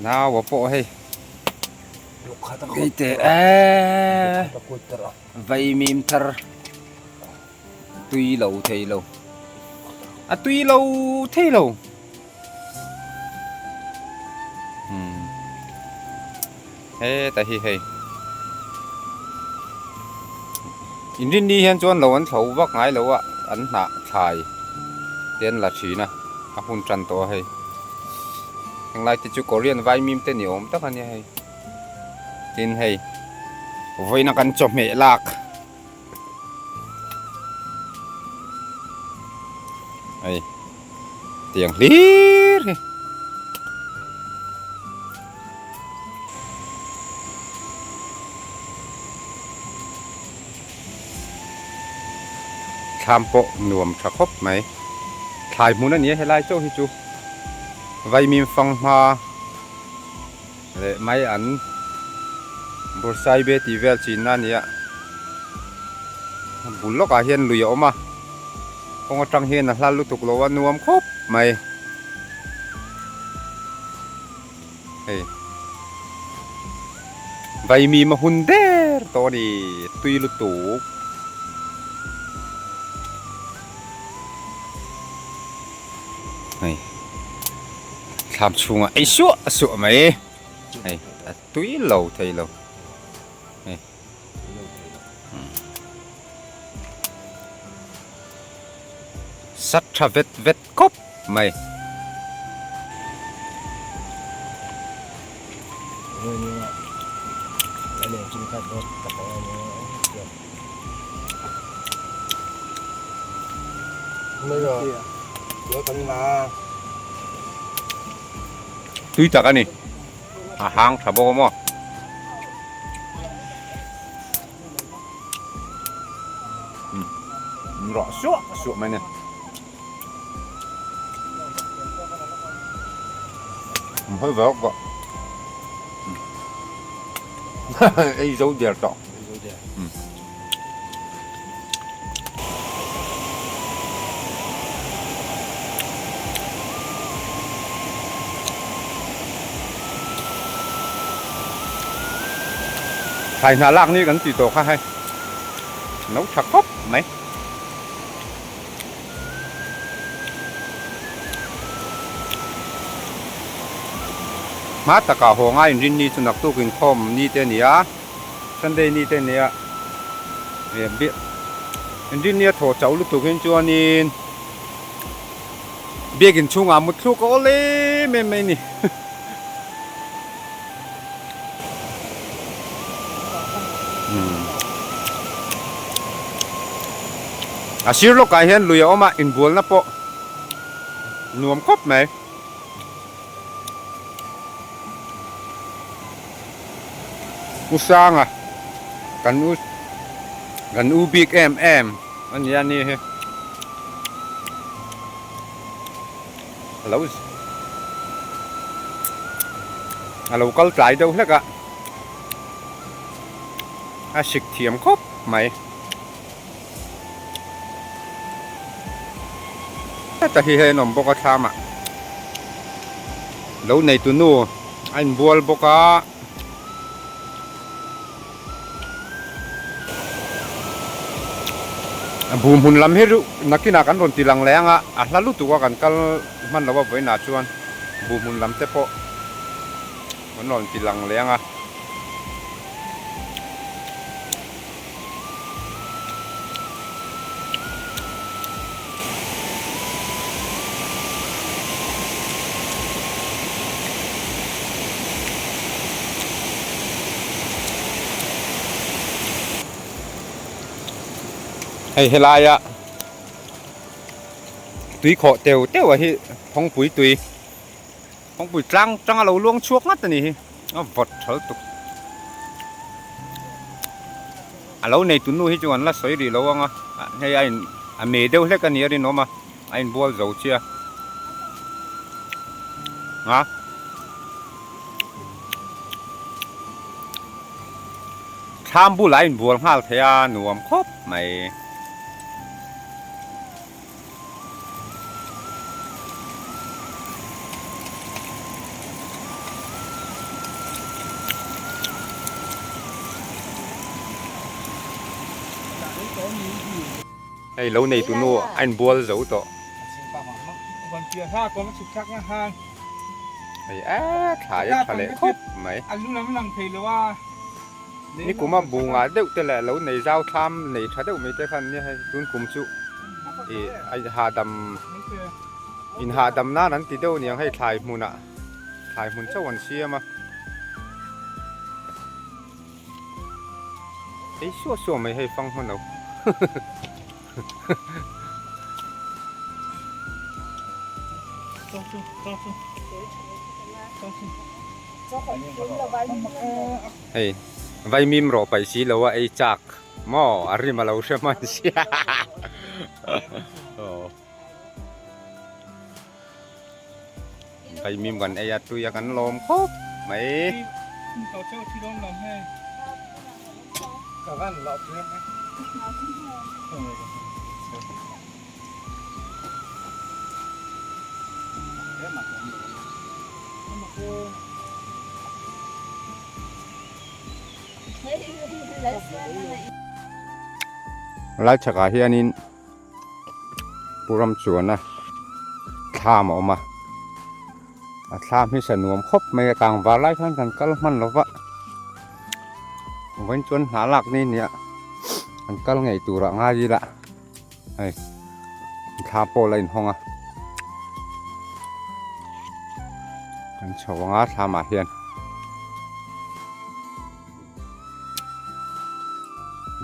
Naua pawh hei Hei te eee Vaimim thar tui lo thei lo a tui lo thei lo umm heta hi hei inrinni hian chuan lo an thlo vak ngai lo a an hnah thlai te an la thin a a hun tan tawh a hei henglai te chu korean vaimim te ni awm tak a nia hei tin hei vawiin a kan chawhmeh lak. Hei tiang hlir hi. Thlam pawh nuam tha khawp mai. Thlai hmun a ni a helai chauh hi chu Vaimim fanghma leh mai an Bursaibe tih vel chinna a ni a, a bul lawkah hian lui a awm a, kawng atang hian a hla lutuk lo a nuam khawp mai. Hei Vaimim a hun der tawh a ni tui lutuk. Hei thlam chhungah ei suah suah mai hei a tui lo thei lo hei sat tha vet vet khawp mai. Tui tak a ni a hang tha bawk a maw. Rawh suah suah mai a ni. Hơi vỡ quá ei zo der tawh. Thlai hna lak ni kan ti tawh kha hei no tha khawp mai. Hma takah haw ngai inrin ni chu naktuk inkhawm ni te a ni a, Sunday ni te a ni a, inrin ni a thaw chauh lutuk hin chuanin biakin chhungah mut thluk a awl em em mai a ni. A sir lawkah hian lui a awm a inbualna pawh nuam khawp mai. U Sanga kan u kan u bik em em a nia ni hi a lo a lo kal tlai deuh hlek a a sik thiam khawp mai. Heta hi hei an awm bawk a thlam ah lo nei tu nu a inbual bawk a. Bu hmun lam hi nakinah kan rawn ti lang leh ang a, a hla lutuk a kan kal hman lo a vawiinah chuan bu hmun lam te pawh kan rawn ti lang leh ang a. Hei helaia tui khawh teu teuh a hi phawngpui tui phawngpui tlang tanga lo luang chhuak ngat a ni hi a vawt tha lutuk a lo nei tu nu hi chu an la sawi rih lo ang a hei a in a mei deuh hlek a ni a rinawm a a inbual zo chiah a. Thlam bulah a inbual nghal thei a, nuam khawp mai. Hei lo nei tunu a inbual zo tawh. Hei a thlai a tha leh khawp mai. Nikuma bunga deuh te leh lo nei zau thlam nei tha deuh mai te khan nia hei tun kum chu ih a hahdam inhahdam nan an ti deuh aniang hei thlai hmunah thlai hmun chauh an siam a. Ei suah suah mai hei fang hman lo. Hei vaimim rawh paih si lo a ei chak maw a rim a lo hre hman sia. Vaimim kan ei a tui a kan lawm khawp mai. Lai chhakah hianin Pu Ramchuana thlam a awm a, a thlam hi sa nuam khawp mai a tlangval lai khan kan kal hman lo va, vawiin chuan hna lak ni nia an kal ngei turah ngai ila hei thlam pawh la inhawng a, kan chho anga thlamah hian.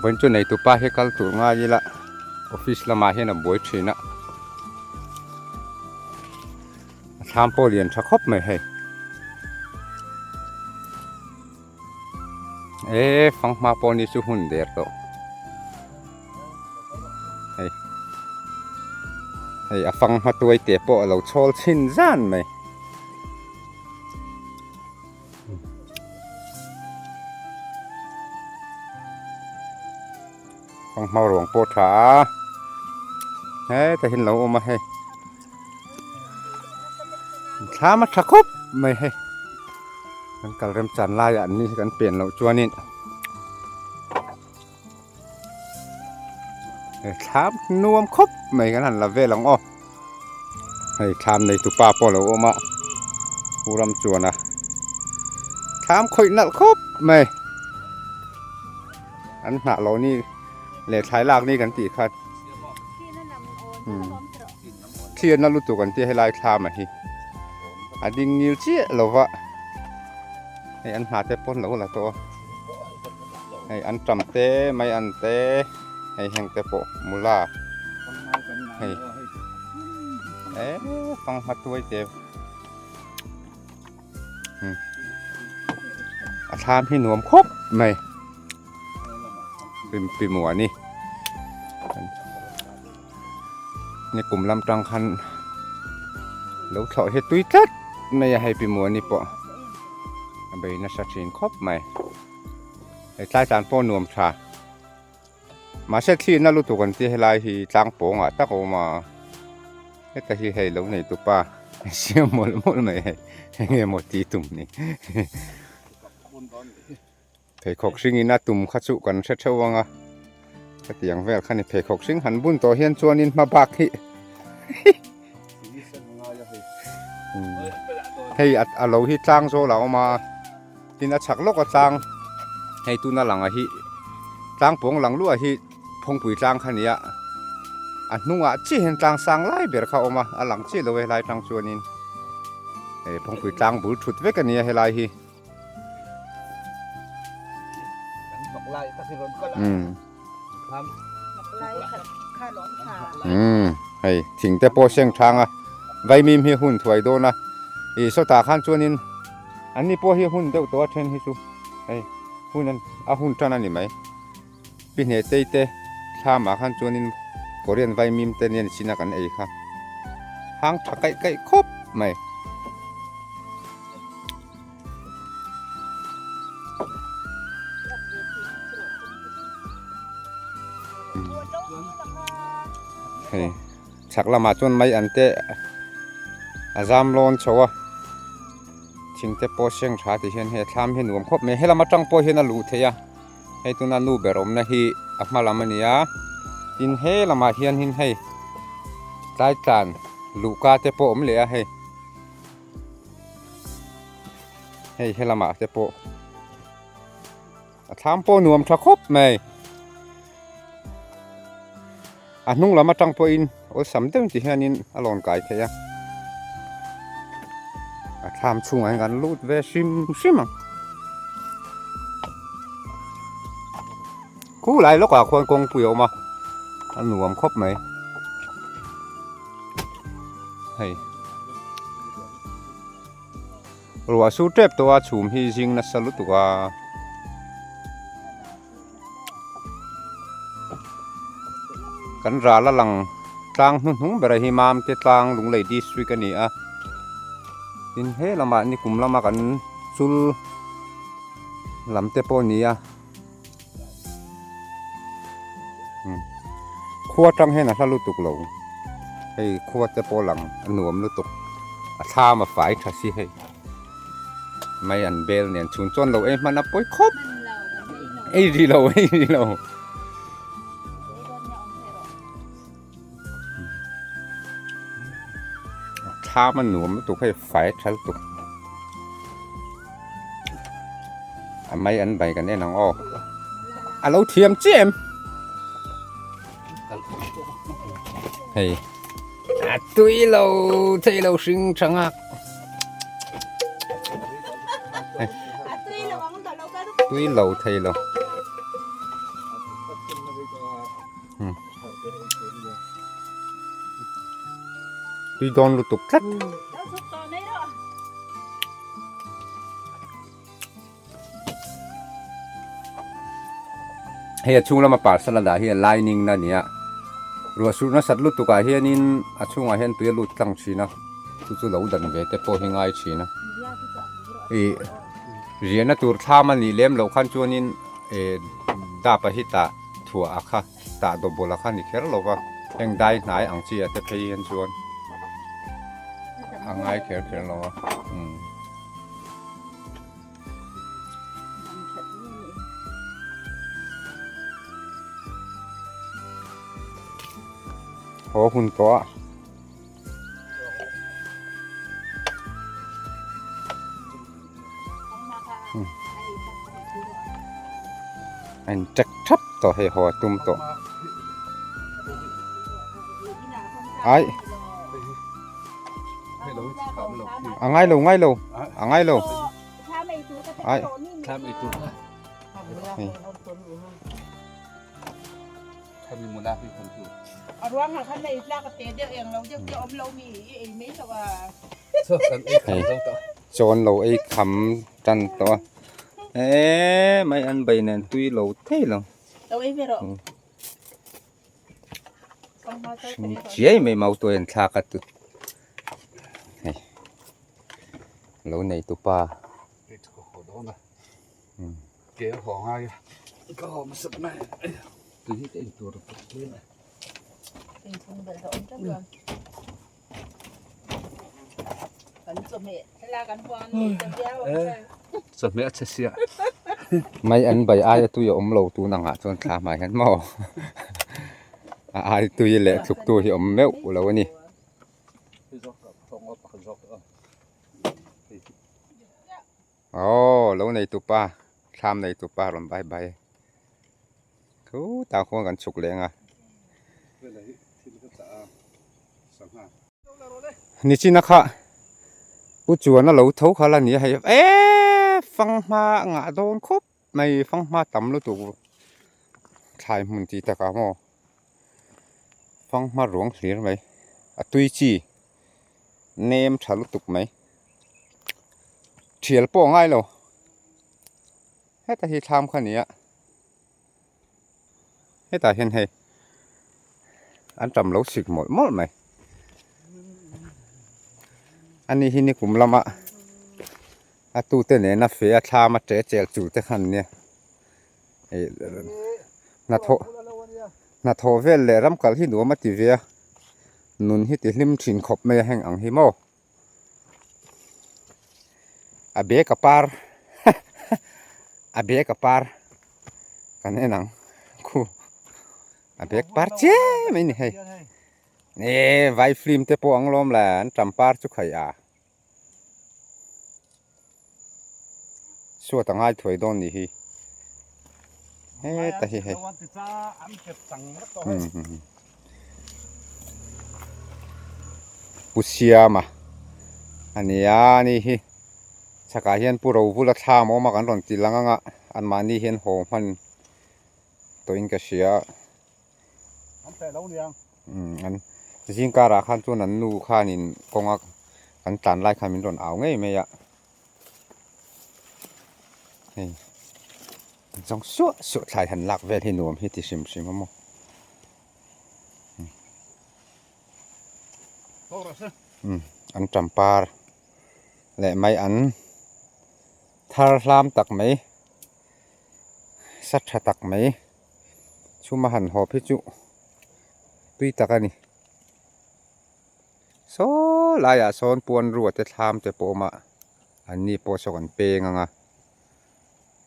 Vawiin chu neitu pa hi kal tur ngai ila office lamah hian a buai thin a a thlam pawh lian tha khawp mai hei e fanghma pawh ni chu hun der tawh hei hei a fanghma tuai te pawh a lo chhawl chhin zan mai. Fanghma ruang pawh tha a hetah hian lo awm a hei thlam a tha khawp mai hei kan kal rem chan laiah an ni hi kan pen loh chuanin he thlam nuam khawp mai kan han la vel ang aw hei thlam nei tupa pawh a lo awm a pu ram chuan a thlam khawih nalh khawp mai an hnah lo ni leh thlai lak ni kan tih khan thlir na lutuk an tia helai thlam a hi a ding ngil chiah lo va hei an hna te pawn lo la tawh a hei an tam te mai an te hei heng te pawh mula hei e fanghma tuai te a thlam hi nuam khawp mai pi muani ni kum lam tang khan lo thlawh hi tui tlat mai a hei pi muani pawh a bei nasa thin khawp mai hei tlai tlan pawh nuam tha mahse thihna lutuk an tia helai hi tlang pawngah tak a awm a heta hi hei lo nei tupa siam mawlh mawlh mai hei enge maw tih tum ni. Pheikhawk hringin a tum kha chu kan hre theuh ang a, hetiang vel kha ni pheikhawk hring han bun tawh hian chuanin hma bak hi hei a lo hi tlang zawl a awm a, tin a chhak lawk a tlang hei tuna lang a hi tlang pawng lang luah hi phawngpui tlang kha nia a hnungah chiah hian tlang sang lai ber kha a awm a, a lang chiah lo helai tang chuanin hei phawngpui tlang bul thut vek a nia helai hi. Hei thing te pawh seng thang a vaimim hi hun thuai dawn a ih sawtah khan chuanin an ni pawh hi hun deuh tawh a then hi chu hei hun a hun tan a ni mai pi hneh tei te thlamah khan chuanin korean vaimim te nen sin a kan ei kha hang tha kaih kaih khawp mai. Hei chhak lamah chuan mai an te a zam lawn chho a thing te pawh seng tha ti hian hei a thlam hi nuam khawp mai helam atang pawh hian a luh theih a hei tuna nu ber awmna hi a hma lam a ni a. Tin he lamah hianin hei tlai tlan luhka te pawh awm leh a hei. Hei he lamah te pawh a thlam pawh nuam tha khawp mai. A hnung lam atang pawhin awlsam deuh ti hianin a lawn kai thei a. A thlam chhungah hian kan lut ve hrim hrim ang. Khu lai lawkah khuan kawngpui a awm a, a nuam khawp mai. Hei ruah sur tep tawh a chhum hi zing nasa lutuk a. Kan ral a lang tlang hnuhnung ber a hi Mamte tlang Lunglei district a ni a. Tin he lamah nikum lama kan chul lam te pawh a ni a. Khua tang hian a hla lutuk lo hei khua te pawh lang a nuam lutuk a thlam a fai tha si hei mai an bel nen chhun chuan lo ei hman a pawi khawp ei ri lo ei ri lo. Thlam a nuam lutuk hei fai tha lutuk a mai an bai kan en ang aw a lo thiam chiah em hei a tui lo thei lo hring tha ngak tui lo thei lo. Tui dawn lutuk tlat. Hei a chhung lama parcel a dah hi a lining na nia. Ruah surh nasat lutuk ah hianin a chhungah hian tui a lut tlang thin a. Chu chu lo dan ve te pawh hi ngai thin a. Ih riahna tur thlam a nih lem loh khan chuanin eh dap a hi tah. Thuah a kha tah dawbawlh a kha ni kher lo va, heng dai hnai ang chi ah te phei hian chuan a ngai kher kher lo a. Haw hun tawh a. A in check thap tawh hei haw a tum tawh ai a ngai lo ngai lo a ngai lo ai Chawn lo ei kham tan tawh a eee mai an bei nen tui lo thei lo hring chiai mai mau tuai an thlak a tut hei lo nei tupa. Mai an bai aia tui a awm lo tun angah chuan thla hmai hian maw a ai tui leh tluk tu hi a awm meuh lo a ni. Aw lo nei tupa thlam nei tupa rawn bai bai khutah khuan kan chhuk leng a nichina kha pu chuan a lo tho kha la ni a hei eee fanghma a ngah dawn khawp mai fanghma tam lutuk thlai hmun tih takah maw fanghma ruang hlir mai a tui chi. Nem tha lutuk mai. Thial pawh a ngai lo. Heta hi thlam kha a ni a. Hetah hian hei an tam lo sik mawlh mawlh mai. Ani hi nikum lama a tute nena fe a thlam a che chel chu te kha an nia. Hnathawh hnathawh vel leh ram kal hi nuam a ti ve a. Nun hi ti hlim thin khawp mai a heng ang hi maw. A bag a par a bag a par kan en ang khu. A bag par chiai mai ni hei. E vai film te pawh ang lawm la an tam par chu khaih a. Suat a ngai thuai dawn ni hi. Heta hi hei. Pu Siama a nia a ni hi. Chhakah hian Pu Rovula thla a awm a kan rawn ti lang ang a anmahni hian haw hman tawhin ka hria. An feh lo niang. Umm an zing karah khan chuan an nu khanin kawnga kan tlan lai khan min rawn au ngei mai a. Hei an zawng suah suah thlai han lak vel hi nuam hi ti hrim hrim a maw. Umm an tampar leh mai an thar hlam tak mai sa tha tak mai chhuma han hawp hi chu tui tak a ni saw laiah sawn puan rua te thlam te pawh a awm a an ni pawh saw kan peng ang a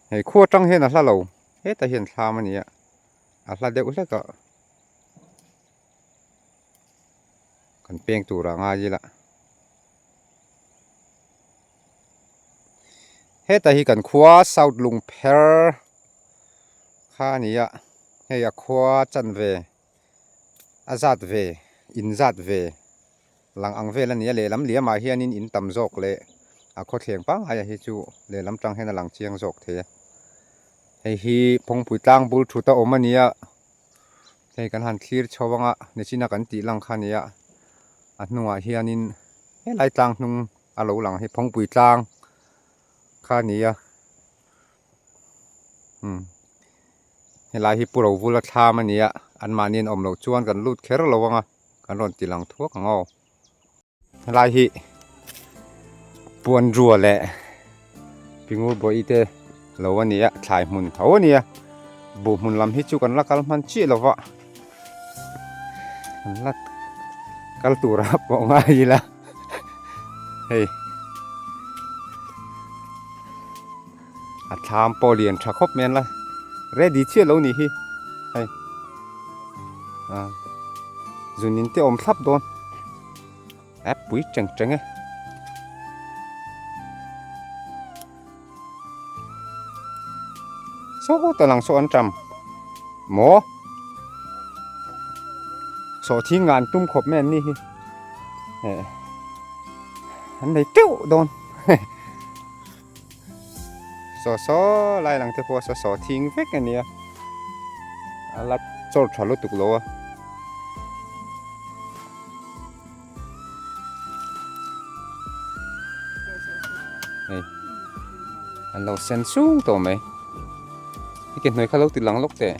hei khua atang hian a hla lo hetah hian thlam a ni a a hla deuh hlek a kan peng tur ah ngai ila hetah hi kan khua south lungpher kha a ni a hei a khua chanve a zat ve in zat ve lang ang vel a ni a lehlam liamah hianin in tam zawk leh a khawthleng pangngai ah hi chu lehlam tang hian a lang chiang zawk thei a hei hi phawngpui tlang bul thut a awm a ni a hei kan han thlir chho ang a nichina kan tih lang kha a ni a a hnungah hianin helai tlang hnung a lo lang hi phawngpui tlang kha a ni a umm helai hi pu rovula thlam a ni a anmahni an awm loh chuan kan lut kher lo ang a kan rawn ti lang thuak ang aw helai hi puanrua leh pingur bawih te lo a ni a thlai hmun tho a ni a buh hmun lam hi chu kan la kal hman chiah lo va kan la kal tur a pawh ngai ila hei a thlam pawh lian tha khawp mai an la ready chiah lo nih hi hei ah zun in te awm thlap dawn a pui teng teng e. Saw ta lang saw an tam maw sawhthing ngan tum khawp mai an ni hi eh an nei teuh dawn saw saw lai lang te pawh saw sawhthing vek a nia a la chawr tha lutuk lo a. Hei an lo sen sung tawh mai i ke hnuai kha lo ti lang lawk teh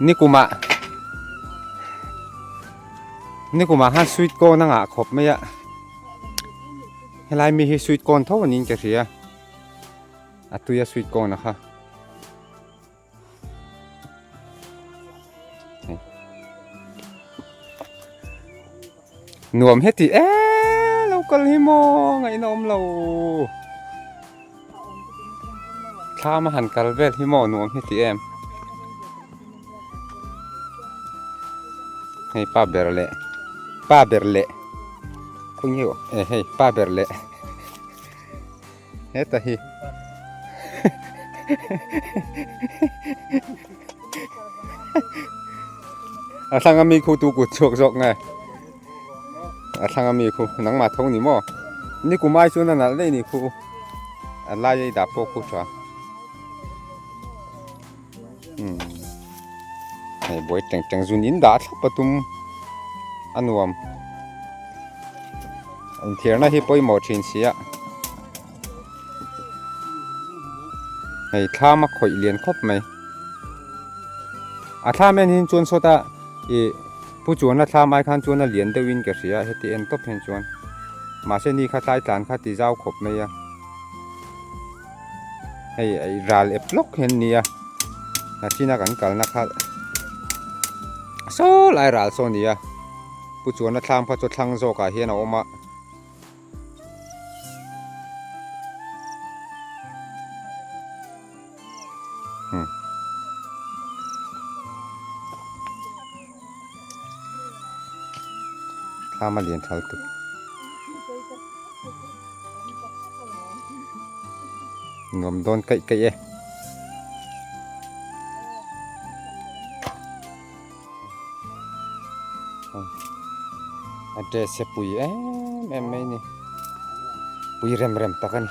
nikumah nikumah khan sweet corn a ngah khawp mai a. Helai mi hi sweet corn tho niin ka hria a tui a sweet corn a kha nuam heti e lo kal hi maw ngaihna awm lo thlam a han kal vel hi maw nuam heti em hei pa ber leh pa ber leh khawnge aw eh hei pa ber leh heta hi a thlang ami khu tu kut chhuak zawk nge a thlang ami khu nangmah tho ni maw ni kum ai chuan a nalh daih ni khu a lai a i dah pawh khu tha. Umm hei buai teng teng zun in dah thlap a tum a nuam inthiarna hi pawimawh thin si a hei thlam a khawih lian khawp mai a thlam en hin chuan sawta ih pu chuan a thlam ai khan chuan a lian deuhin ka hria heti en tawp hian chuan mahse ni kha tlai tlan kha ti zau khawp mai a. Hei ei ral ep lawk hian a nia nachina kan kalna kha saw lai ral saw a ni a pu chuan a thlam kha chu thlang zawkah hian a awm a. Hmm. Thlam a lian thal tuk. Nuam dawn kaih kaih e. A dress hi a pui em em mai a ni pui rem rem tak a ni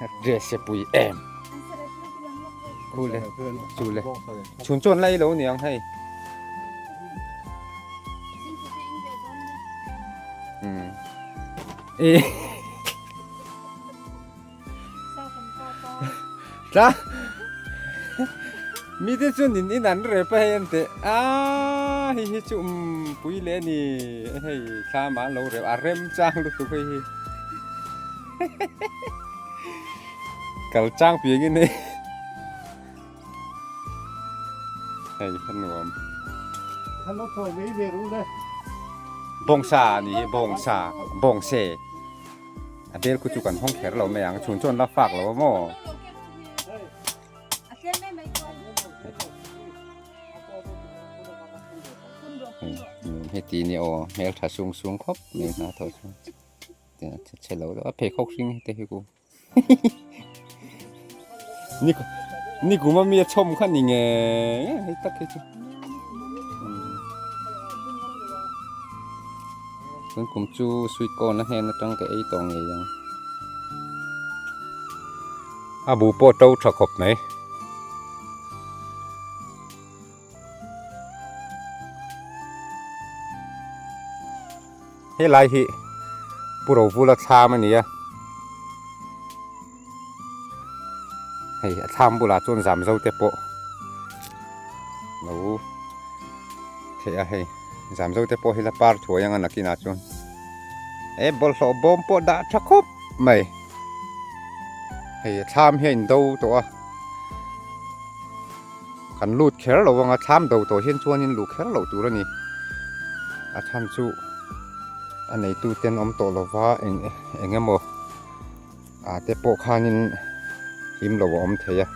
a dress hi a pui em kule chule chhun chuan lai lo niang hei um e Tla mite chuan in in an rep a hei an teh a hei hi chu umm pui leh a ni hei thla mah an lo rep a rem chang lutuk hei hi kal chang piang in hei hei a nuam bawngsa a ni hi bawngsa bawngse. A bel khu chu kan hawng kher lo mai ang chhun chuan la fak lo a maw. Heti ni aw hmel tha sung sung khawp mai hna tho chu chhe lo deuh a pheikhawk hring te hi ku ni ni kum a mi a chhawm kha ni nge hei tak hi chu. Tun kum chu sweet corn a hnen atang ka ei tawh ngei ang. A bu pawh to tha khawp mai. Helai hi Pu Rovula thlam a ni a. Hei a thlam bulah chuan zam zo te pawh lo theih a hei zam zo te pawh hi la par thuai anga nakinah chuan he bawlhhlawh bawm pawh dah tha khawp mai hei a thlam hi a in do tawh a kan lut kher lo anga thlam do tawh hian chuanin luh kher loh tur a ni a chhan chu a neitu ten awm tawh lova eng eng emaw. Ah te pawh khanin him lo a awm thei a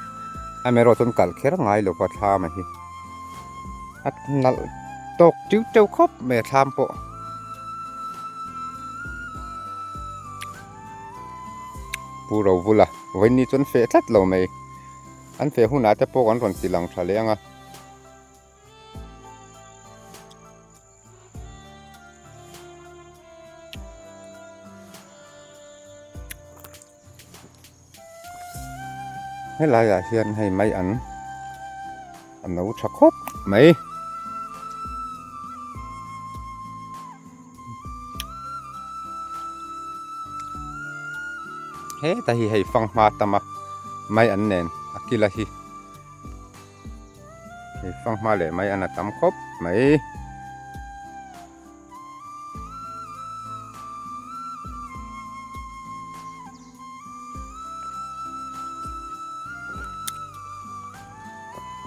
amaherawh chuan kalh kher ngai lo va thlam a hi a nalh tawk tiu teuh khawp mai a thlam pawh. Pu Rovula vawiin chu an feh tlat lo mai an feh hunah te pawh kan rawn ti lang tha leh ang a. Helai ah hian hei mai an a no tha khawp mai. Heta hi hei fanghma tam a mai an nen a kila hi. Hei fanghma leh mai an a tam khawp mai.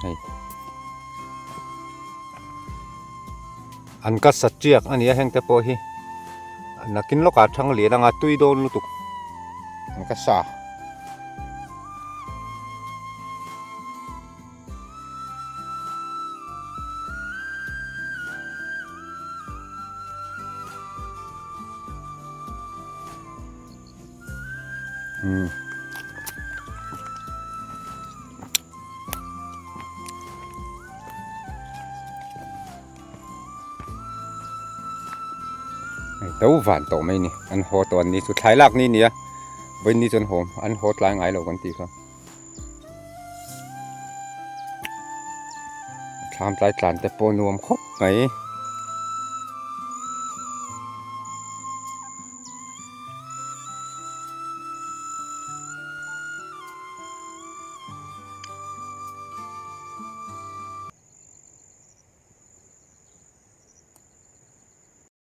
Hei. An ka sa tiak a nia heng te pawh hi nakin lawkah thang lian anga tui dawn lutuk an ka sa. Hmm. Do van tawh mai ni an haw tawh an ni chu thlai lak ni nia vawiin ni chu an haw an haw tlai ngai lo kan tih kha thlam tlai tlan te pawh nuam khawp mai.